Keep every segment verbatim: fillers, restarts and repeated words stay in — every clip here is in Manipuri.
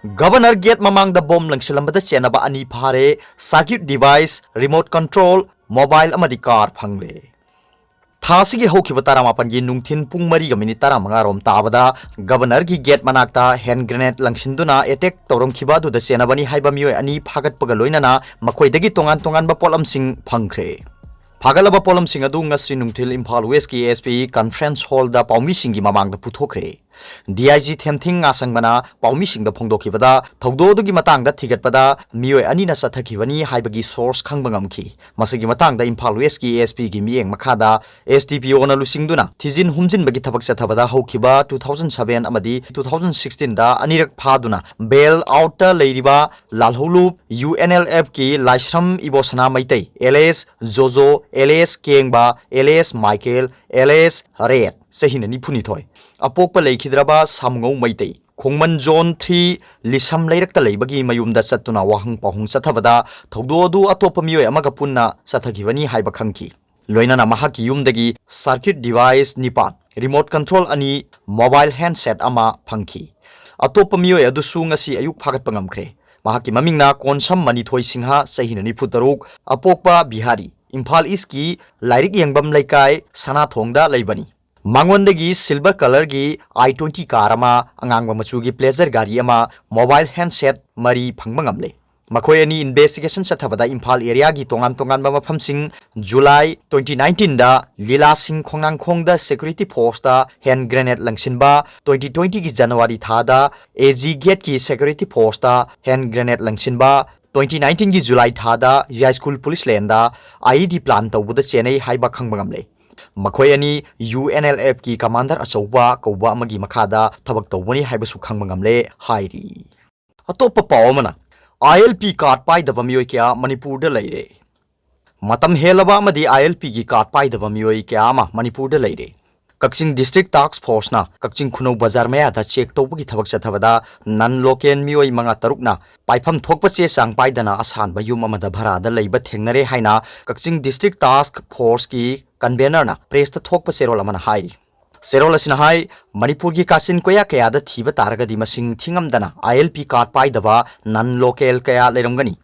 ꯒꯕꯔꯅꯔ ꯒꯦꯠ ꯃꯃꯥꯡꯗ ꯕꯣꯝ ꯂꯪꯁꯤꯜꯂꯝꯕꯗ ꯆꯦꯟꯅꯕ ꯑꯅꯤ ꯐꯥꯔꯦ, circuit device, remote control, mobile ꯑꯃꯗꯤ ꯀꯥꯔ ꯐꯪꯂꯦ꯫ ꯊꯥ ꯑꯁꯤꯒꯤ ꯍꯧꯈꯤꯕ ꯇꯔꯥꯃꯥꯄꯟꯒꯤ ꯅꯨꯡꯊꯤꯟ ꯄꯨꯡ ꯃꯔꯤꯒ ꯃꯤꯅꯤꯠ ꯇꯔꯥꯃꯉꯥ ꯔꯣꯝ ꯇꯥꯕꯗ ꯒꯕꯔꯅꯔꯒꯤ ꯒꯦꯠ ꯃꯅꯥꯛꯇ ꯍꯦꯟ ꯒ꯭ꯔꯦꯅꯦꯗ ꯂꯪꯁꯤꯟꯗꯨꯅ ꯑꯦꯇꯦꯛ ꯇꯧꯔꯝꯈꯤꯕ ꯑꯗꯨꯗ ꯆꯦꯟꯅꯕꯅꯤ ꯍꯥꯏꯕ ꯃꯤꯑꯣꯏ ꯑꯅꯤ ꯐꯥꯒꯠꯄꯒ ꯂꯣꯏꯅꯅ ꯃꯈꯣꯏꯗꯒꯤ ꯇꯣꯉꯥꯟ ꯇꯣꯉꯥꯟꯕ ꯄꯣꯠꯂꯝꯁꯤꯡ ꯐꯪꯈ꯭ꯔꯦ꯫ ꯐꯥꯒꯠꯂꯕ ꯄꯣꯠꯂꯝꯁꯤꯡ ꯑꯗꯨ ꯉꯁꯤ ꯅꯨꯡꯊꯤꯜ ꯏꯝꯐꯥꯜ ꯋꯦꯁꯀꯤ ꯑꯦꯁ ꯄꯤ ꯀꯟꯐꯔꯦꯟꯁ ꯍꯣꯜꯗ ꯄꯥꯎꯃꯤꯁꯤꯡꯒꯤ ꯃꯃꯥꯡꯗ ꯄꯨꯊꯣꯛꯈ꯭ꯔꯦ꯫ ꯗꯤ ꯑꯥꯏ ꯖꯤ ꯊꯦꯝꯊꯤꯡ ꯉꯥꯁꯪꯕꯅ ꯄꯥꯎꯃꯤꯁꯤꯡꯗ ꯐꯣꯡꯗꯣꯛꯈꯤꯕꯗ, ꯊꯧꯗꯣꯛ ꯑꯗꯨꯒꯤ ꯃꯇꯥꯡꯗ ꯊꯤꯒꯠꯄꯗ ꯃꯤꯑꯣꯏ ꯑꯅꯤꯅ ꯆꯠꯊꯈꯤꯕꯅꯤ ꯍꯥꯏꯕꯒꯤ ꯁꯣꯔꯁ ꯈꯪꯕ ꯉꯝꯈꯤ꯫ ꯃꯁꯤꯒꯤ ꯃꯇꯥꯡꯗ ꯏꯝꯐꯥꯜ ꯋꯦꯁꯀꯤ ꯑꯦꯁ ꯄꯤꯒꯤ ꯃꯤꯠꯌꯦꯡ ꯃꯈꯥꯗ ꯑꯦꯁ ꯗꯤ ꯄꯤ ꯑꯣꯅ ꯂꯨꯆꯤꯡꯗꯨꯅ ꯊꯤꯖꯤꯟ ꯍꯨꯝꯖꯤꯟꯕꯒꯤ ꯊꯕꯛ ꯆꯠꯊꯕꯗ ꯍꯧꯈꯤꯕ two thousand seven ꯑꯃꯗꯤ two thousand sixteenꯗ ꯑꯅꯤꯔꯛ ꯐꯥꯗꯨꯅ ꯕꯦꯜ ꯑꯥꯎꯠꯇ ꯂꯩꯔꯤꯕ ꯂꯥꯜꯍꯧꯂꯨꯞ ꯌꯨ ꯑꯦꯟ ꯑꯦꯜ ꯑꯦꯐꯀꯤ ꯂꯥꯏꯁ꯭ꯔꯝ ꯏꯕꯣꯁꯅꯥ Meitei, alias Jojo, alias Kengba, alias Michael, alias Ret, ꯆꯍꯤꯅ ꯅꯤꯐꯨꯅꯤꯊꯣꯏ, ꯑꯄꯣꯛꯄ ꯂꯩꯈꯤꯗ꯭ꯔꯕ ꯁꯥꯃꯨꯉꯧ ꯃꯩꯇꯩ, ꯈꯣꯡꯃꯟ ꯖꯣꯟ three ꯂꯤꯁꯝ ꯂꯩꯔꯛꯇ ꯂꯩꯕꯒꯤ ꯃꯌꯨꯝꯗ ꯆꯠꯇꯨꯅ ꯋꯥꯍꯪ ꯄꯥꯎꯍꯪ ꯆꯠꯊꯕꯗ ꯊꯧꯗꯣꯛ ꯑꯗꯨ ꯑꯇꯣꯞꯄ ꯃꯤꯑꯣꯏ ꯑꯃꯒ ꯄꯨꯟꯅ ꯆꯠꯊꯈꯤꯕꯅꯤ ꯍꯥꯏꯕ ꯈꯪꯈꯤ꯫ ꯂꯣꯏꯅꯅ ꯃꯍꯥꯛꯀꯤ ꯌꯨꯝꯗꯒꯤ ꯁꯥꯔꯀ꯭ꯌꯨꯠ ꯗꯤꯚꯥꯏꯁ ꯅꯤꯄꯥꯟ, ꯔꯤꯃꯣꯠ ꯀꯟꯇ꯭ꯔꯣꯜ ꯑꯅꯤ, ꯃꯣꯕꯥꯏꯜ ꯍꯦꯟꯁꯦꯠ ꯑꯃ ꯐꯪꯈꯤ꯫ ꯑꯇꯣꯞꯄ ꯃꯤꯑꯣꯏ ꯑꯗꯨꯁꯨ ꯉꯁꯤ ꯑꯌꯨꯛ ꯐꯥꯒꯠꯄ ꯉꯝꯈ꯭ꯔꯦ꯫ ꯃꯍꯥꯛꯀꯤ ꯃꯃꯤꯡꯅ ꯀꯣꯟꯁꯝ ꯃꯅꯤꯊꯣꯏ ꯁꯤꯡꯍ, ꯆꯍꯤꯅ ꯅꯤꯐꯨ ꯇꯔꯨꯛ, ꯑꯄꯣꯛꯄ ꯕꯤꯍꯥꯔꯤ, ꯏꯝꯐꯥꯜ ꯏꯁꯀꯤ ꯂꯥꯏꯔꯤꯛ ꯌꯦꯡꯐꯝ ꯂꯩꯀꯥꯏ ꯁꯅꯥꯊꯣꯡꯗ ꯂꯩꯕꯅꯤ꯫ ꯃꯉꯣꯟꯗꯒꯤ ꯁꯤꯜꯚꯔ ꯀꯂꯔꯒꯤ ꯑꯥꯏ ꯇ꯭ꯋꯦꯟꯇꯤ ꯀꯥꯔ ꯑꯃ, ꯑꯉꯥꯡꯕ ꯃꯆꯨꯒꯤ ꯄ꯭ꯂꯦꯖꯔ ꯒꯥꯔꯤ ꯑꯃ, ꯃꯣꯕꯥꯏꯜ ꯍꯦꯟꯁꯦꯠ ꯃꯔꯤ ꯐꯪꯕ ꯉꯝꯂꯦ꯫ ꯃꯈꯣꯏ ꯑꯅꯤ ꯏꯟꯚꯦꯁꯇꯤꯒꯦꯁꯟ ꯆꯠꯊꯕꯗ ꯏꯝꯐꯥꯜ ꯑꯦꯔꯤꯌꯥꯒꯤ ꯇꯣꯉꯥꯟ ꯇꯣꯉꯥꯟꯕ ꯃꯐꯝꯁꯤꯡ, ꯖꯨꯂꯥꯏ twenty nineteenꯗ ꯂꯤꯂꯥꯁꯤꯡ ꯈꯣꯡꯅꯥꯡꯈꯣꯡꯗ ꯁꯦꯀ꯭ꯌꯨꯔꯤꯇꯤ ꯐꯣꯔꯁꯇ ꯍꯦꯟ ꯒ꯭ꯔꯦꯅꯦꯗ ꯂꯪꯁꯤꯟꯕ, twenty twentyꯒꯤ ꯖꯅꯋꯥꯔꯤ ꯊꯥꯗ ꯑꯦ ꯖꯤ ꯒꯦꯠꯀꯤ ꯁꯦꯀ꯭ꯌꯨꯔꯤꯇꯤ ꯐꯣꯔꯁꯇ ꯍꯦꯟ ꯒ꯭ꯔꯦꯅꯦꯗ ꯂꯪꯁꯤꯟꯕ, twenty nineteenꯒꯤ ꯖꯨꯂꯥꯏ ꯊꯥꯗ ꯌꯥꯏꯁ꯭ꯀꯨꯜ ꯄꯨꯂꯤꯁ ꯂꯦꯟꯗ ꯑꯥꯏ ꯏ ꯗꯤ ꯄ꯭ꯂꯥꯟ ꯇꯧꯕꯗ ꯆꯦꯟꯅꯩ ꯍꯥꯏꯕ ꯈꯪꯕ ꯉꯝꯂꯦ꯫ ꯃꯈꯣꯏ ꯑꯅꯤ ꯌꯨ ꯑꯦꯟ ꯑꯦꯜ ꯑꯦꯐꯀꯤ ꯀꯃꯥꯟꯗꯔ ꯑꯆꯧꯕ ꯀꯧꯕ ꯑꯃꯒꯤ ꯃꯈꯥꯗ ꯊꯕꯛ ꯇꯧꯕꯅꯤ ꯍꯥꯏꯕꯁꯨ ꯈꯪꯕ ꯉꯝꯂꯦ ꯍꯥꯏꯔꯤ꯫ ꯑꯇꯣꯞꯄ ꯄꯥꯎ ꯑꯃꯅ, ꯑꯥꯏ ꯑꯦꯜ ꯄꯤ ꯀꯥꯔꯗ ꯄꯥꯏꯗꯕ ꯃꯤꯑꯣꯏ ꯀꯌꯥ ꯃꯅꯤꯄꯨꯔꯗ ꯂꯩꯔꯦ꯫ ꯃꯇꯝ ꯍꯦꯜꯂꯕ ꯑꯃꯗꯤ ꯑꯥꯏ ꯑꯦꯜ ꯄꯤꯒꯤ ꯀꯥꯔꯗ ꯄꯥꯏꯗꯕ ꯃꯤꯑꯣꯏ ꯀꯌꯥ ꯑꯃ ꯃꯅꯤꯄꯨꯔꯗ ꯂꯩꯔꯦ꯫ ꯀꯛꯆꯤꯡ ꯗꯤꯁꯇ꯭ꯔꯤꯛ ꯇꯥꯛꯁ ꯐꯣꯔꯁꯅ ꯀꯛꯆꯤꯡ ꯈꯨꯅꯧ ꯕꯖꯥꯔ ꯃꯌꯥꯗ ꯆꯦꯛ ꯇꯧꯕꯒꯤ ꯊꯕꯛ ꯆꯠꯊꯕꯗ ꯅꯟ ꯂꯣꯀꯦꯜ ꯃꯤꯑꯣꯏ ꯃꯉꯥ ꯇꯔꯨꯛꯅ ꯄꯥꯏꯐꯝ ꯊꯣꯛꯄ ꯆꯦ ꯆꯥꯡ ꯄꯥꯏꯗꯅ ꯑꯁꯥꯟꯕ ꯌꯨꯝ ꯑꯃꯗ ꯚꯔꯥꯗ ꯂꯩꯕ ꯊꯦꯡꯅꯔꯦ ꯍꯥꯏꯅ ꯀꯛꯆꯤꯡ ꯗꯤꯁꯇ꯭ꯔꯤꯛ ꯇꯥꯛꯁ ꯐꯣꯔꯁꯀꯤ ꯀꯟꯚꯦꯅꯔꯅ ꯄ꯭ꯔꯦꯁꯇ ꯊꯣꯛꯄ ꯆꯦꯔꯣꯜ ꯑꯃꯅ ꯍꯥꯏꯔꯤ꯫ ꯆꯦꯔꯣꯜ ꯑꯁꯤꯅ ꯍꯥꯏ, ꯃꯅꯤꯄꯨꯔꯒꯤ ꯀꯥꯆꯤꯟ ꯀꯣꯌꯥ ꯀꯌꯥꯗ ꯊꯤꯕ ꯇꯥꯔꯒꯗꯤ ꯃꯁꯤꯡ ꯊꯤꯉꯝꯗꯅ ILP card ꯄꯥꯏꯗꯕ non local ꯀꯌꯥ ꯂꯩꯔꯝꯒꯅꯤ꯫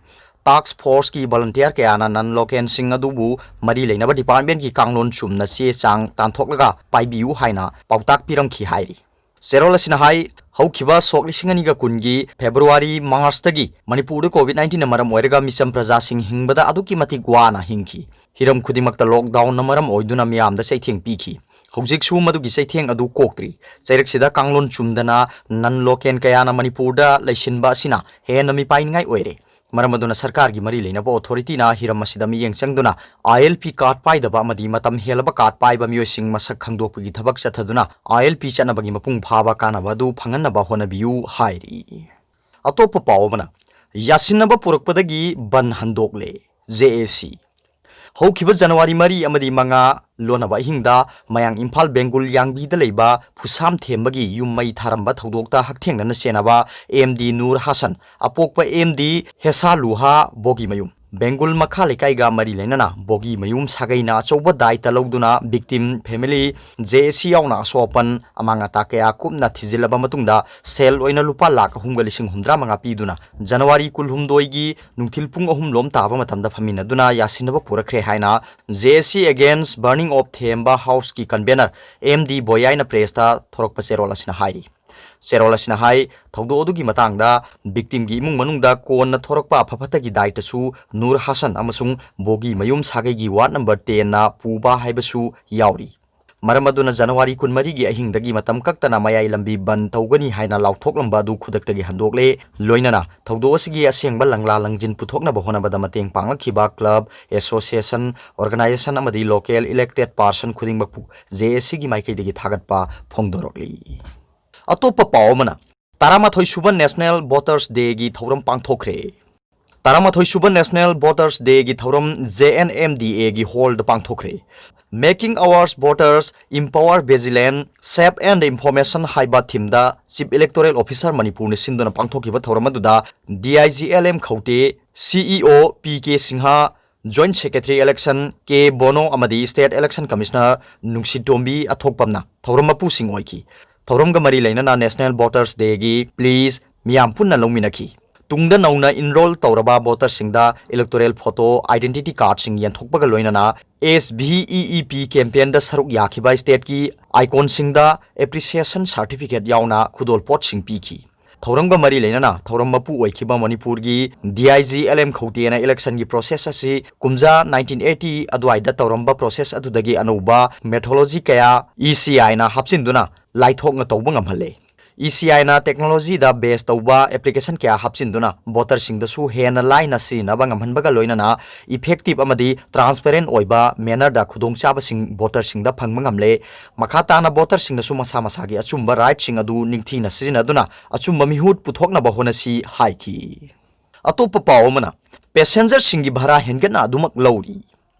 Task forceꯀꯤ volunteer ꯀꯌꯥꯅ non localꯁꯤꯡ ꯑꯗꯨꯕꯨ ꯃꯔꯤ ꯂꯩꯅꯕ departmentꯀꯤ ꯀꯥꯡꯂꯣꯟ ꯆꯨꯝꯅ ꯆꯦ ꯆꯥꯡ ꯇꯥꯟꯊꯣꯛꯂꯒ ꯄꯥꯏꯕꯤꯌꯨ ꯍꯥꯏꯅ ꯄꯥꯎꯇꯥꯛ ꯄꯤꯔꯝꯈꯤ ꯍꯥꯏꯔꯤ꯫ ꯆꯦꯔꯣꯜ ꯑꯁꯤꯅ ꯍꯥꯏ, ꯍꯧꯈꯤꯕ ꯁꯣꯛ ꯂꯤꯁꯤꯡ ꯑꯅꯤꯒ ꯀꯨꯟꯒꯤ February Marchꯇꯒꯤ ꯃꯅꯤꯄꯨꯔꯗ COVID nineteenꯅ ꯃꯔꯝ ꯑꯣꯏꯔꯒ ꯃꯤꯆꯝ ꯄ꯭ꯔꯖꯥꯁꯤꯡ ꯍꯤꯡꯕꯗ ꯑꯗꯨꯛꯀꯤ ꯃꯇꯤꯛ ꯋꯥꯅ ꯍꯤꯡꯈꯤ꯫ ꯍꯤꯔꯝ ꯈꯨꯗꯤꯡꯃꯛꯇ lockdownꯅ ꯃꯔꯝ ꯑꯣꯏꯗꯨꯅ ꯃꯤꯌꯥꯝꯗ ꯆꯩꯊꯦꯡ ꯄꯤꯈꯤ꯫ ꯍꯧꯖꯤꯛꯁꯨ ꯃꯗꯨꯒꯤ ꯆꯩꯊꯦꯡ ꯑꯗꯨ ꯀꯣꯛꯇ꯭ꯔꯤ꯫ ꯆꯩꯔꯛꯁꯤꯗ ꯀꯥꯡꯂꯣꯟ ꯆꯨꯝꯗꯅ non local ꯀꯌꯥꯅ ꯃꯅꯤꯄꯨꯔꯗ ꯂꯩꯁꯤꯟꯕ ꯑꯁꯤꯅ ꯍꯦꯟꯅ ꯃꯤꯄꯥꯏꯅꯤꯡꯉꯥꯏ ꯑꯣꯏꯔꯦ꯫ ꯃꯔꯝ ꯑꯗꯨꯅ ꯁꯔꯀꯥꯔꯒꯤ ꯃꯔꯤ ꯂꯩꯅꯕ authorityꯅ ꯍꯤꯔꯝ ꯑꯁꯤꯗ ꯃꯤꯠꯌꯦꯡ ꯆꯪꯗꯨꯅ ILP card ꯄꯥꯏꯗꯕ ꯑꯃꯗꯤ ꯃꯇꯝ ꯍꯦꯜꯂꯕ card ꯄꯥꯏꯕ ꯃꯤꯑꯣꯏꯁꯤꯡ ꯃꯁꯛ ꯈꯪꯗꯣꯛꯄꯒꯤ ꯊꯕꯛ ꯆꯠꯊꯗꯨꯅ ILP ꯆꯠꯅꯕꯒꯤ ꯃꯄꯨꯡ ꯐꯥꯕ ꯀꯥꯟꯅꯕ ꯑꯗꯨ ꯐꯪꯍꯟꯅꯕ ꯍꯣꯠꯅꯕꯤꯌꯨ ꯍꯥꯏꯔꯤ꯫ ꯑꯇꯣꯞꯄ ꯄꯥꯎ ꯑꯃꯅ, ꯌꯥꯁꯤꯟꯅꯕ ꯄꯨꯔꯛꯄꯗꯒꯤ ꯕꯟ ꯍꯟꯗꯣꯛꯂꯦ, JAC꯫ ꯍꯧꯈꯤꯕ January ꯃꯔꯤ ꯑꯃꯗꯤ ꯃꯉꯥ ꯂꯣꯟꯅꯕ ꯑꯍꯤꯡꯗ ꯃꯌꯥꯡ ꯏꯝꯐꯥꯜ ꯕꯦꯡꯒꯨꯜ ꯌꯥꯡꯕꯤꯗ ꯂꯩꯕ ꯐꯨꯁꯥꯝ ꯊꯦꯝꯕꯒꯤ ꯌꯨꯝ ꯃꯩ ꯊꯥꯔꯝꯕ ꯊꯧꯗꯣꯛꯇ ꯍꯛꯊꯦꯡꯅꯅ ꯆꯦꯟꯅꯕ MD ꯅꯨꯔ ꯍꯥꯁꯟ, ꯑꯄꯣꯛꯄ MD ꯍꯦꯁꯥ ꯂꯨꯍꯥ, ꯕꯣꯒꯤꯃꯌꯨꯝ꯫ ꯕꯦꯡꯒꯨꯜ ꯃꯈꯥ ꯂꯩꯀꯥꯏꯒ ꯃꯔꯤ ꯂꯩꯅꯅ ꯕꯣꯒꯤꯃꯌꯨꯝ ꯁꯥꯒꯩꯅ ꯑꯆꯧꯕ ꯗꯥꯏꯇ ꯂꯧꯗꯨꯅ victim family, JAC ꯌꯥꯎꯅ ꯑꯁꯣꯛ ꯑꯄꯟ, ꯑꯃꯥꯡ ꯑꯇꯥ ꯀꯌꯥ ꯀꯨꯞꯅ ꯊꯤꯖꯤꯜꯂꯕ ꯃꯇꯨꯡꯗ ꯁꯦꯜ ꯑꯣꯏꯅ ꯂꯨꯄꯥ ꯂꯥꯈ ꯑꯍꯨꯝꯒ ꯂꯤꯁꯤꯡ ꯍꯨꯝꯗ꯭ꯔꯥ ꯃꯉꯥ ꯄꯤꯗꯨꯅ January ꯀꯨꯟꯍꯨꯝꯗꯣꯏꯒꯤ ꯅꯨꯡꯊꯤꯜ ꯄꯨꯡ ꯑꯍꯨꯝ ꯂꯣꯝ ꯇꯥꯕ ꯃꯇꯝꯗ ꯐꯝꯃꯤꯟꯅꯗꯨꯅ ꯌꯥꯁꯤꯟꯅꯕ ꯄꯨꯔꯛꯈ꯭ꯔꯦ ꯍꯥꯏꯅ JAC Against Burning of ꯊꯦꯝꯕ Houseꯀꯤ convener MD ꯕꯣꯌꯥꯏꯅ pressꯇ ꯊꯣꯔꯛꯄ ꯆꯦꯔꯣꯜ ꯑꯁꯤꯅ ꯍꯥꯏꯔꯤ꯫ ꯆꯦꯔꯣꯜ ꯑꯁꯤꯅ ꯍꯥꯏ, ꯊꯧꯗꯣꯛ ꯑꯗꯨꯒꯤ ꯃꯇꯥꯡꯗ victimꯒꯤ ꯏꯃꯨꯡ ꯃꯅꯨꯡꯗ ꯀꯣꯟꯅ ꯊꯣꯔꯛꯄ ꯑꯐ ꯐꯠꯇꯒꯤ ꯗꯥꯏꯇꯁꯨ ꯅꯨꯔ ꯍꯥꯁꯟ ꯑꯃꯁꯨꯡ ꯕꯣꯒꯤꯃꯌꯨꯝ ꯁꯥꯒꯩꯒꯤ ward number tenꯅ ꯄꯨꯕ ꯍꯥꯏꯕꯁꯨ ꯌꯥꯎꯔꯤ꯫ ꯃꯔꯝ ꯑꯗꯨꯅ January ꯀꯨꯟꯃꯔꯤꯒꯤ ꯑꯍꯤꯡꯗꯒꯤ ꯃꯇꯝ ꯀꯛꯇꯅ ꯃꯌꯥꯏ ꯂꯝꯕꯤ ꯕꯟ ꯇꯧꯒꯅꯤ ꯍꯥꯏꯅ ꯂꯥꯎꯊꯣꯛꯂꯝꯕ ꯑꯗꯨ ꯈꯨꯗꯛꯇꯒꯤ ꯍꯟꯗꯣꯛꯂꯦ꯫ ꯂꯣꯏꯅꯅ ꯊꯧꯗꯣꯛ ꯑꯁꯤꯒꯤ ꯑꯁꯦꯡꯕ ꯂꯪꯂꯥ ꯂꯪꯖꯤꯟ ꯄꯨꯊꯣꯛꯅꯕ ꯍꯣꯠꯅꯕꯗ ꯃꯇꯦꯡ ꯄꯥꯡꯂꯛꯈꯤꯕ club, association, organization ꯑꯃꯗꯤ local elected person ꯈꯨꯗꯤꯡꯃꯛꯄꯨ JACꯒꯤ ꯃꯥꯏꯀꯩꯗꯒꯤ ꯊꯥꯒꯠꯄ ꯐꯣꯡꯗꯣꯔꯛꯂꯤ꯫ ꯑꯇꯣꯞꯄ ꯄꯥꯎ ꯑꯃꯅ, ꯇꯔꯥꯃꯥꯊꯣꯏ ꯁꯨꯕ National Voters Dayꯒꯤ ꯊꯧꯔꯝ ꯄꯥꯡꯊꯣꯛꯈ꯭ꯔꯦ꯫ ꯇꯔꯥꯃꯥꯊꯣꯏ ꯁꯨꯕ National Voters Dayꯒꯤ ꯊꯧꯔꯝ JNMDAꯒꯤ hallꯗ ꯄꯥꯡꯊꯣꯛꯈ꯭ꯔꯦ꯫ Making Our Voters Empower, Vigilant, Safe and Information ꯍꯥꯏꯕ themeꯗ Chief Electoral Officer ꯃꯅꯤꯄꯨꯔꯅ ꯁꯤꯟꯗꯨꯅ ꯄꯥꯡꯊꯣꯛꯈꯤꯕ ꯊꯧꯔꯝ ꯑꯗꯨꯗ DIG LM ꯈꯧꯇꯦ, CEO PK Singh, Joint Secretary Election K bono ꯑꯃꯗꯤ State Election Commissioner ꯅꯨꯡꯁꯤꯇꯣꯝꯕꯤ ꯑꯊꯣꯛꯄꯝꯅ ꯊꯧꯔꯝ ꯃꯄꯨꯁꯤꯡ ꯑꯣꯏꯈꯤ꯫ ꯊꯧꯔꯝꯒ ꯃꯔꯤ ꯂꯩꯅꯅ National Voters Day ꯒꯤ please ꯃꯤꯌꯥꯝ ꯄꯨꯟꯅ ꯂꯧꯃꯤꯟꯅꯈꯤ꯫ ꯇꯨꯡꯗ ꯅꯧꯅ enroll ꯇꯧꯔꯕ voter ꯁꯤꯡꯗ electoral photo, identity card ꯁꯤꯡ ꯌꯦꯟꯊꯣꯛꯄꯒ ꯂꯣꯏꯅꯅ S V E E P campaign ꯗ ꯁꯔꯨꯛ ꯌꯥꯈꯤꯕ state ꯀꯤ icon ꯁꯤꯡꯗ appreciation certificate ꯌꯥꯎꯅ ꯈꯨꯗꯣꯜꯄꯣꯠꯁꯤꯡ ꯄꯤꯈꯤ꯫ ꯊꯧꯔꯝꯒ ꯃꯔꯤ ꯂꯩꯅꯅ ꯊꯧꯔꯝ ꯃꯄꯨ ꯑꯣꯏꯈꯤꯕ ꯃꯅꯤꯄꯨꯔꯒꯤ D I G L M ꯈꯧꯇꯦꯅ election ꯒꯤ process ꯑꯁꯤ ꯀꯨꯝꯖꯥ nineteen eighty ꯑꯗꯨꯋꯥꯏꯗ ꯇꯧꯔꯝꯕ process ꯑꯗꯨꯗꯒꯤ ꯑꯅꯧꯕ methodology ꯀꯌꯥ E C I ꯅ ꯍꯥꯞꯆꯤꯟꯗꯨꯅ ꯂꯥꯏꯊꯣꯛꯅ ꯇꯧꯕ ꯉꯝꯍꯜꯂꯦ꯫ E C I ꯅ technology ꯗ base ꯇꯧꯕ application ꯀꯌꯥ ꯍꯥꯞꯆꯤꯟꯗꯨꯅ voter ꯁꯤꯡꯗꯁꯨ ꯍꯦꯟꯅ ꯂꯥꯏꯅ ꯁꯤꯖꯤꯟꯅꯕ ꯉꯝꯍꯟꯕꯒ ꯂꯣꯏꯅꯅ effective ꯑꯃꯗꯤ transparent ꯑꯣꯏꯕ manner ꯗ ꯈꯨꯗꯣꯡꯆꯥꯕꯁꯤꯡ voter ꯁꯤꯡꯗ ꯐꯪꯕ ꯉꯝꯂꯦ꯫ ꯃꯈꯥ ꯇꯥꯅ voter ꯁꯤꯡꯅꯁꯨ ꯃꯁꯥ ꯃꯁꯥꯒꯤ ꯑꯆꯨꯝꯕ right ꯁꯤꯡ ꯑꯗꯨ ꯅꯤꯡꯊꯤꯅ ꯁꯤꯖꯤꯟꯅꯗꯨꯅ ꯑꯆꯨꯝꯕ ꯃꯤꯍꯨꯠ ꯄꯨꯊꯣꯛꯅꯕ ꯍꯣꯠꯅꯁꯤ ꯍꯥꯏꯈꯤ꯫ ꯑꯇꯣꯞꯄ ꯄꯥꯎ ꯑꯃꯅ, passenger ꯁꯤꯡꯒꯤ ꯚꯔꯥ ꯍꯦꯟꯒꯠꯅ ꯑꯗꯨꯃꯛ ꯂꯧꯔꯤ꯫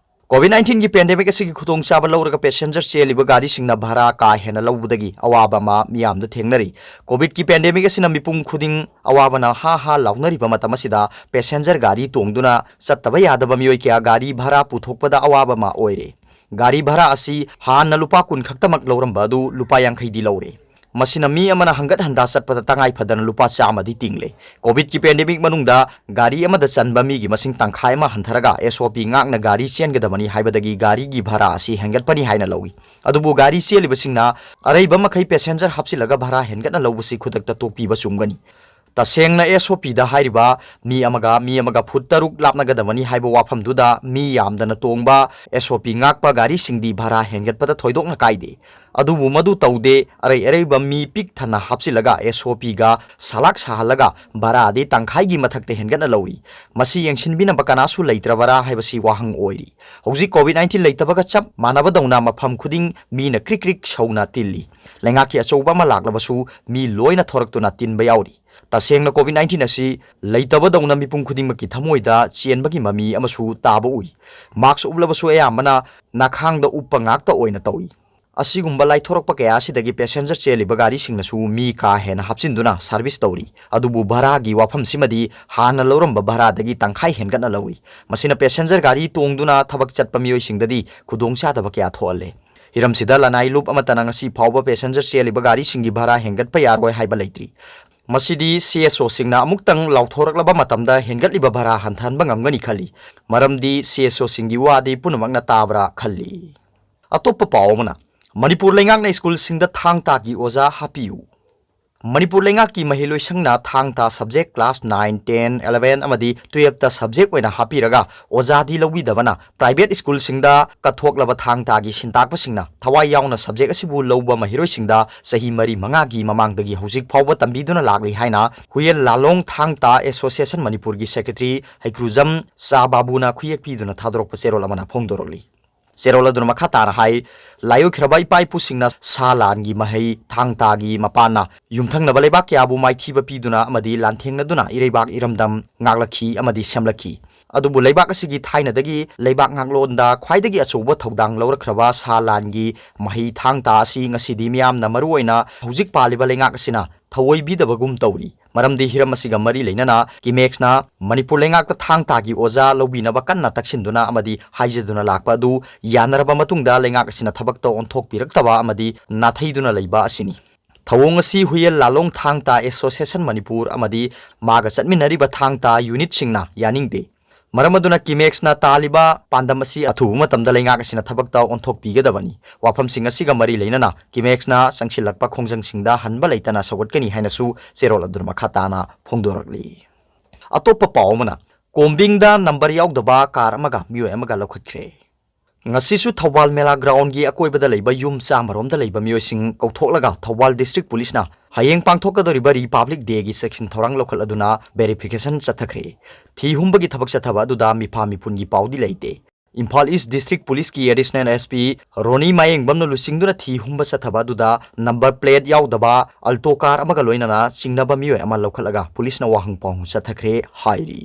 COVID nineteen ꯒꯤ pandemic ꯑꯁꯤꯒꯤ ꯈꯨꯗꯣꯡꯆꯥꯕ ꯂꯧꯔꯒ passenger ꯆꯦꯜꯂꯤꯕ ꯒꯥꯔꯤꯁꯤꯡꯅ ꯚꯔꯥ ꯀꯥ ꯍꯦꯟꯅ ꯂꯧꯕꯗꯒꯤ ꯑꯋꯥꯕ ꯑꯃ ꯃꯤꯌꯥꯝꯗ ꯊꯦꯡꯅꯔꯤ꯫ COVID ꯀꯤ pandemic ꯑꯁꯤꯅ ꯃꯤꯄꯨꯝ ꯈꯨꯗꯤꯡ ꯑꯋꯥꯕꯅ ꯍꯥ ꯍꯥ ꯂꯥꯎꯅꯔꯤꯕ ꯃꯇꯝ ꯑꯁꯤꯗ passenger ꯒꯥꯔꯤ ꯇꯣꯡꯗꯨꯅ ꯆꯠꯇꯕ ꯌꯥꯗꯕ ꯃꯤꯑꯣꯏ ꯀꯌꯥ ꯒꯥꯔꯤ ꯚꯔꯥ ꯄꯨꯊꯣꯛꯄꯗ ꯑꯋꯥꯕ ꯑꯃ ꯑꯣꯏꯔꯦ꯫ ꯒꯥꯔꯤ ꯚꯔꯥ ꯑꯁꯤ ꯍꯥꯟꯅ ꯂꯨꯄꯥ ꯀꯨꯟ ꯈꯛꯇꯃꯛ ꯂꯧꯔꯝꯕ ꯑꯗꯨ ꯂꯨꯄꯥ ꯌꯥꯡꯈꯩꯗꯤ ꯂꯧꯔꯦ꯫ ꯃꯁꯤꯅ ꯃꯤ ꯑꯃꯅ ꯍꯪꯒꯠ ꯍꯟꯗꯥ ꯆꯠꯄꯗ ꯇꯉꯥꯏ ꯐꯗꯅ ꯂꯨꯄꯥ ꯆꯥꯝꯃꯗꯤ ꯇꯤꯡꯂꯦ꯫ COVID ꯀꯤ pandemic ꯃꯅꯨꯡꯗ ꯒꯥꯔꯤ ꯑꯃꯗ ꯆꯟꯕ ꯃꯤꯒꯤ ꯃꯁꯤꯡ ꯇꯪꯈꯥꯏ ꯑꯃ ꯍꯟꯊꯔꯒ S O P ꯉꯥꯛꯅ ꯒꯥꯔꯤ ꯆꯦꯟꯒꯗꯕꯅꯤ ꯍꯥꯏꯕꯗꯒꯤ ꯒꯥꯔꯤꯒꯤ ꯚꯔꯥ ꯑꯁꯤ ꯍꯦꯟꯒꯠꯄꯅꯤ ꯍꯥꯏꯅ ꯂꯧꯏ꯫ ꯑꯗꯨꯕꯨ ꯒꯥꯔꯤ ꯆꯦꯜꯂꯤꯕꯁꯤꯡꯅ ꯑꯔꯩꯕ ꯃꯈꯩ passenger ꯍꯥꯞꯆꯤꯜꯂꯒ ꯚꯔꯥ ꯍꯦꯟꯒꯠꯅ ꯂꯧꯕꯁꯤ ꯈꯨꯗꯛꯇ ꯇꯣꯛꯄꯤꯕ ꯆꯨꯝꯒꯅꯤ꯫ ꯇꯁꯦꯡꯅ S O P ꯗ ꯍꯥꯏꯔꯤꯕ ꯃꯤ ꯑꯃꯒ ꯃꯤ ꯑꯃꯒ ꯐꯨꯠ ꯇꯔꯨꯛ ꯂꯥꯞꯅꯒꯗꯕꯅꯤ ꯍꯥꯏꯕ ꯋꯥꯐꯝꯗꯨꯗ ꯃꯤ ꯌꯥꯝꯗꯅ ꯇꯣꯡꯕ S O P ꯉꯥꯛꯄ ꯒꯥꯔꯤꯁꯤꯡꯗꯤ ꯚꯔꯥ ꯍꯦꯟꯒꯠꯄꯗ ꯊꯣꯏꯗꯣꯛꯅ ꯀꯥꯏꯗꯦ꯫ ꯑꯗꯨꯕꯨ ꯃꯗꯨ ꯇꯧꯗꯦ, ꯑꯔꯩ ꯑꯔꯩꯕ ꯃꯤ ꯄꯤꯛ ꯊꯟꯅ ꯍꯥꯞꯆꯤꯜꯂꯒ S O P ꯒ ꯁꯂꯥꯛ ꯁꯥꯍꯜꯂꯒ ꯚꯔꯥꯗꯤ ꯇꯪꯈꯥꯏꯒꯤ ꯃꯊꯛꯇ ꯍꯦꯟꯒꯠꯅ ꯂꯧꯔꯤ꯫ ꯃꯁꯤ ꯌꯦꯡꯁꯤꯟꯕꯤꯅꯕ ꯀꯅꯥꯁꯨ ꯂꯩꯇ꯭ꯔꯕꯔꯥ ꯍꯥꯏꯕꯁꯤ ꯋꯥꯍꯪ ꯑꯣꯏꯔꯤ꯫ ꯍꯧꯖꯤꯛ COVID nineteen ꯂꯩꯇꯕꯒ ꯆꯞ ꯃꯥꯟꯅꯕꯗꯧꯅ ꯃꯐꯝ ꯈꯨꯗꯤꯡ ꯃꯤꯅ ꯀ꯭ꯔꯤꯛ ꯀ꯭ꯔꯤꯛ ꯁꯧꯅ ꯇꯤꯜꯂꯤ꯫ ꯂꯩꯉꯥꯛꯀꯤ ꯑꯆꯧꯕ ꯑꯃ ꯂꯥꯛꯂꯕꯁꯨ ꯃꯤ ꯂꯣꯏꯅ ꯊꯣꯔꯛꯇꯨꯅ ꯇꯤꯟꯕ ꯌꯥꯎꯔꯤ꯫ ꯇꯁꯦꯡꯅ COVID nineteen ꯑꯁꯤ ꯂꯩꯇꯕꯗꯧꯅ ꯃꯤꯄꯨꯝ ꯈꯨꯗꯤꯡꯃꯛꯀꯤ ꯊꯃꯣꯏꯗ ꯆꯦꯟꯕꯒꯤ ꯃꯃꯤ ꯑꯃꯁꯨ ꯇꯥꯕ ꯎꯏ꯫ Mask ꯎꯞꯂꯕꯁꯨ ꯑꯌꯥꯝꯕꯅ ꯅꯥꯈꯥꯡꯗ ꯎꯞꯄ ꯉꯥꯛꯇ ꯑꯣꯏꯅ ꯇꯧꯏ꯫ ꯑꯁꯤꯒꯨꯝꯕ ꯂꯥꯏꯊꯣꯔꯛꯄ ꯀꯌꯥ ꯑꯁꯤꯗꯒꯤ passenger ꯆꯦꯜꯂꯤꯕ ꯒꯥꯔꯤꯁꯤꯡꯅꯁꯨ ꯃꯤ ꯀꯥ ꯍꯦꯟꯅ ꯍꯥꯞꯆꯤꯟꯗꯨꯅ service ꯇꯧꯔꯤ꯫ ꯑꯗꯨꯕꯨ ꯚꯔꯥꯒꯤ ꯋꯥꯐꯝꯁꯤꯃꯗꯤ ꯍꯥꯟꯅ ꯂꯧꯔꯝꯕ ꯚꯔꯥꯗꯒꯤ ꯇꯪꯈꯥꯏ ꯍꯦꯟꯒꯠꯅ ꯂꯧꯔꯤ꯫ ꯃꯁꯤꯅ passenger ꯒꯥꯔꯤ ꯇꯣꯡꯗꯨꯅ ꯊꯕꯛ ꯆꯠꯄ ꯃꯤꯑꯣꯏꯁꯤꯡꯗꯗꯤ ꯈꯨꯗꯣꯡꯆꯥꯗꯕ ꯀꯌꯥ ꯊꯣꯛꯍꯜꯂꯦ꯫ ꯍꯤꯔꯝꯁꯤꯗ ꯂꯅꯥꯏ ꯂꯨꯞ ꯑꯃꯠꯇꯅ ꯉꯁꯤ ꯐꯥꯎꯕ ꯄꯦꯁꯦꯟꯖꯔ ꯆꯦꯜꯂꯤꯕ ꯒꯥꯔꯤꯁꯤꯡꯒꯤ ꯚꯔꯥ ꯍꯦꯟꯒꯠꯄ ꯌꯥꯔꯣꯏ ꯍꯥꯏꯕ ꯂꯩꯇ꯭ꯔꯤ꯫ ꯃꯁꯤꯗꯤ ꯁꯤ ꯑꯦꯁ ꯑꯣꯁꯤꯡꯅ ꯑꯃꯨꯛꯇꯪ ꯂꯥꯎꯊꯣꯔꯛꯂꯕ ꯃꯇꯝꯗ ꯍꯦꯟꯒꯠꯂꯤꯕ ꯚꯔꯥ ꯍꯟꯊꯍꯟꯕ ꯉꯝꯒꯅꯤ ꯈꯜꯂꯤ꯫ ꯃꯔꯝꯗꯤ ꯁꯤ ꯑꯦꯁ ꯑꯣꯁꯤꯡꯒꯤ ꯋꯥꯗꯤ ꯄꯨꯝꯅꯃꯛꯅ ꯇꯥꯕ꯭ꯔꯥ ꯈꯜꯂꯤ꯫ ꯑꯇꯣꯞꯄ ꯄꯥꯎ ꯑꯃꯅ, ꯃꯅꯤꯄꯨꯔ ꯂꯩꯉꯥꯛꯅ ꯁ꯭ꯀꯨꯜꯁꯤꯡꯗ ꯊꯥꯡ ꯇꯥꯒꯤ ꯑꯣꯖꯥ ꯍꯥꯞꯄꯤꯌꯨ꯫ ꯃꯅꯤꯄꯨꯔ ꯂꯩꯉꯥꯛꯀꯤ ꯃꯍꯩꯂꯣꯏꯁꯪꯅ ꯊꯥꯡ ꯇꯥ subject class nine, ten, eleven ꯑꯃꯗꯤ twelfth subject ꯑꯣꯏꯅ ꯍꯥꯞꯄꯤꯔꯒ ꯑꯣꯖꯥꯗꯤ ꯂꯧꯕꯤꯗꯕꯅ private ꯁ꯭ꯀꯨꯜꯁꯤꯡꯗ ꯀꯠꯊꯣꯛꯂꯕ ꯊꯥꯡ ꯇꯥꯒꯤ ꯁꯤꯟꯇꯥꯛꯄꯁꯤꯡꯅ ꯊꯋꯥꯏ ꯌꯥꯎꯅ subject ꯑꯁꯤꯕꯨ ꯂꯧꯕ ꯃꯍꯩꯔꯣꯏꯁꯤꯡꯗ ꯆꯍꯤ ꯃꯔꯤ ꯃꯉꯥꯒꯤ ꯃꯃꯥꯡꯗꯒꯤ ꯍꯧꯖꯤꯛ ꯐꯥꯎꯕ ꯇꯝꯕꯤꯗꯨꯅ ꯂꯥꯛꯂꯤ ꯍꯥꯏꯅ ꯍꯨꯌꯦꯟ ꯂꯥꯂꯣꯡ ꯊꯥꯡ ꯇꯥ Association ꯃꯅꯤꯄꯨꯔꯒꯤ secretary ꯍꯩꯀ꯭ꯔꯨꯖꯝ ꯆꯥ ꯕꯥꯕꯨꯅ ꯈꯨꯌꯦꯛ ꯄꯤꯗꯨꯅ ꯊꯥꯗꯣꯔꯛꯄ ꯆꯦꯔꯣꯜ ꯑꯃꯅ ꯐꯣꯡꯗꯣꯔꯛꯂꯤ꯫ ꯆꯦꯔꯣꯜ ꯑꯗꯨꯅ ꯃꯈꯥ ꯇꯥꯅ ꯍꯥꯏ, ꯂꯥꯏꯑꯣꯏꯈ꯭ꯔꯕ ꯏꯄꯥ ꯏꯄꯨꯁꯤꯡꯅ ꯁꯥ ꯂꯥꯟꯒꯤ ꯃꯍꯩ ꯊꯥꯡ ꯇꯥꯒꯤ ꯃꯄꯥꯟꯅ ꯌꯨꯝꯊꯪꯅꯕ ꯂꯩꯕꯥꯛ ꯀꯌꯥꯕꯨ ꯃꯥꯏꯊꯤꯕ ꯄꯤꯗꯨꯅ ꯑꯃꯗꯤ ꯂꯥꯟꯊꯦꯡꯅꯗꯨꯅ ꯏꯔꯩꯕꯥꯛ ꯏꯔꯝꯗꯝ ꯉꯥꯛꯂꯛꯈꯤ ꯑꯃꯗꯤ ꯁꯦꯝꯂꯛꯈꯤ꯫ ꯑꯗꯨꯕꯨ ꯂꯩꯕꯥꯛ ꯑꯁꯤꯒꯤ ꯊꯥꯏꯅꯗꯒꯤ ꯂꯩꯕꯥꯛ ꯉꯥꯛꯂꯣꯟꯗ ꯈ꯭ꯋꯥꯏꯗꯒꯤ ꯑꯆꯧꯕ ꯊꯧꯗꯥꯡ ꯂꯧꯔꯛꯈ꯭ꯔꯕ ꯁꯥ ꯂꯥꯟꯒꯤ ꯃꯍꯩ ꯊꯥꯡ ꯇꯥ ꯑꯁꯤ ꯉꯁꯤꯗꯤ ꯃꯤꯌꯥꯝꯅ ꯃꯔꯨꯑꯣꯏꯅ ꯍꯧꯖꯤꯛ ꯄꯥꯜꯂꯤꯕ ꯂꯩꯉꯥꯛ ꯑꯁꯤꯅ ꯊꯧꯑꯣꯏꯕꯤꯗꯕꯒꯨꯝ ꯇꯧꯔꯤ꯫ ꯃꯔꯝꯗꯤ ꯍꯤꯔꯝ ꯑꯁꯤꯒ ꯃꯔꯤ ꯂꯩꯅꯅ ꯀꯤꯃꯦꯛꯁꯅ ꯃꯅꯤꯄꯨꯔ ꯂꯩꯉꯥꯛꯇ ꯊꯥꯡ ꯇꯥꯒꯤ ꯑꯣꯖꯥ ꯂꯧꯕꯤꯅꯕ ꯀꯟꯅ ꯇꯛꯁꯤꯟꯗꯨꯅ ꯑꯃꯗꯤ ꯍꯥꯏꯖꯗꯨꯅ ꯂꯥꯛꯄ ꯑꯗꯨ ꯌꯥꯅꯔꯕ ꯃꯇꯨꯡꯗ ꯂꯩꯉꯥꯛ ꯑꯁꯤꯅ ꯊꯕꯛꯇ ꯑꯣꯟꯊꯣꯛꯄꯤꯔꯛꯇꯕ ꯑꯃꯗꯤ ꯅꯥꯊꯩꯗꯨꯅ ꯂꯩꯕ ꯑꯁꯤꯅꯤ꯫ ꯊꯧꯑꯣꯡ ꯑꯁꯤ ꯍꯨꯌꯦꯟ ꯂꯥꯂꯣꯡ ꯊꯥꯡ ꯇꯥ Association ꯃꯅꯤꯄꯨꯔ ꯑꯃꯗꯤ ꯃꯥꯒ ꯆꯠꯃꯤꯟꯅꯔꯤꯕ ꯊꯥꯡ ꯇꯥ unitꯁꯤꯡꯅ ꯌꯥꯅꯤꯡꯗꯦ꯫ ꯃꯔꯝ ꯑꯗꯨꯅ ꯀꯤꯃꯦꯛꯁꯅ ꯇꯥꯜꯂꯤꯕ ꯄꯥꯟꯗꯝ ꯑꯁꯤ ꯑꯊꯨꯕ ꯃꯇꯝꯗ ꯂꯩꯉꯥꯛ ꯑꯁꯤꯅ ꯊꯕꯛꯇ ꯑꯣꯟꯊꯣꯛꯄꯤꯒꯗꯕꯅꯤ꯫ ꯋꯥꯐꯝꯁꯤꯡ ꯑꯁꯤꯒ ꯃꯔꯤ ꯂꯩꯅꯅ ꯀꯤꯃꯦꯛꯁꯅ ꯆꯪꯁꯤꯜꯂꯛꯄ ꯈꯣꯡꯖꯪꯁꯤꯡꯗ ꯍꯟꯕ ꯂꯩꯇꯅ ꯁꯧꯒꯠꯀꯅꯤ ꯍꯥꯏꯅꯁꯨ ꯆꯦꯔꯣꯜ ꯑꯗꯨꯅ ꯃꯈꯥ ꯇꯥꯅ ꯐꯣꯡꯗꯣꯔꯛꯂꯤ꯫ ꯑꯇꯣꯞꯄ ꯄꯥꯎ ꯑꯃꯅ, ꯀꯣꯝꯕꯤꯡꯗ ꯅꯝꯕꯔ ꯌꯥꯎꯗꯕ ꯀꯥꯔ ꯑꯃꯒ ꯃꯤꯑꯣꯏ ꯑꯃꯒ ꯂꯧꯈꯠꯈ꯭ꯔꯦ꯫ ꯉꯁꯤꯁꯨ ꯊꯧꯕꯥꯜ ꯃꯦꯂꯥ ꯒ꯭ꯔꯥꯎꯟꯒꯤ ꯑꯀꯣꯏꯕꯗ ꯂꯩꯕ ꯌꯨꯝ ꯆꯥꯝꯃꯔꯣꯝꯗ ꯂꯩꯕ ꯃꯤꯑꯣꯏꯁꯤꯡ ꯀꯧꯊꯣꯛꯂꯒ ꯊꯧꯕꯥꯜ ꯗꯤꯁꯇ꯭ꯔꯤꯛ ꯄꯨꯂꯤꯁꯅ ꯍꯌꯦꯡ ꯄꯥꯡꯊꯣꯛꯀꯗꯧꯔꯤꯕ ꯔꯤꯄꯥꯕ꯭ꯂꯤꯛ ꯗꯦꯒꯤ ꯆꯦꯛꯁꯤꯟ ꯊꯧꯔꯥꯡ ꯂꯧꯈꯠꯂꯗꯨꯅ ꯚꯦꯔꯤꯐꯤꯀꯦꯁꯟ ꯆꯠꯊꯈ꯭ꯔꯦ꯫ ꯊꯤ ꯍꯨꯝꯕꯒꯤ ꯊꯕꯛ ꯆꯠꯊꯕ ꯑꯗꯨꯗ ꯃꯤꯐꯥ ꯃꯤꯄꯨꯟꯒꯤ ꯄꯥꯎꯗꯤ ꯂꯩꯇꯦ꯫ ꯏꯝꯐꯥꯜ ꯏꯁ ꯗꯤꯁꯇ꯭ꯔꯤꯛ ꯄꯨꯂꯤꯁꯀꯤ ꯑꯦꯗꯤꯁꯅꯦꯜ ꯑꯦꯁ ꯄꯤ ꯔꯣꯅꯤ ꯃꯥꯌꯦꯡꯕꯝꯅ ꯂꯨꯆꯤꯡꯗꯨꯅ ꯊꯤ ꯍꯨꯝꯕ ꯆꯠꯊꯕ ꯑꯗꯨꯗ ꯅꯝꯕꯔ ꯄ꯭ꯂꯦꯠ ꯌꯥꯎꯗꯕ ꯑꯜꯇꯣ ꯀꯥꯔ ꯑꯃꯒ ꯂꯣꯏꯅꯅ ꯆꯤꯡꯅꯕ ꯃꯤꯑꯣꯏ ꯑꯃ ꯂꯧꯈꯠꯂꯒ ꯄꯨꯂꯤꯁꯅ ꯋꯥꯍꯪ ꯄꯥꯎꯍꯪ ꯆꯠꯊꯈ꯭ꯔꯦ ꯍꯥꯏꯔꯤ꯫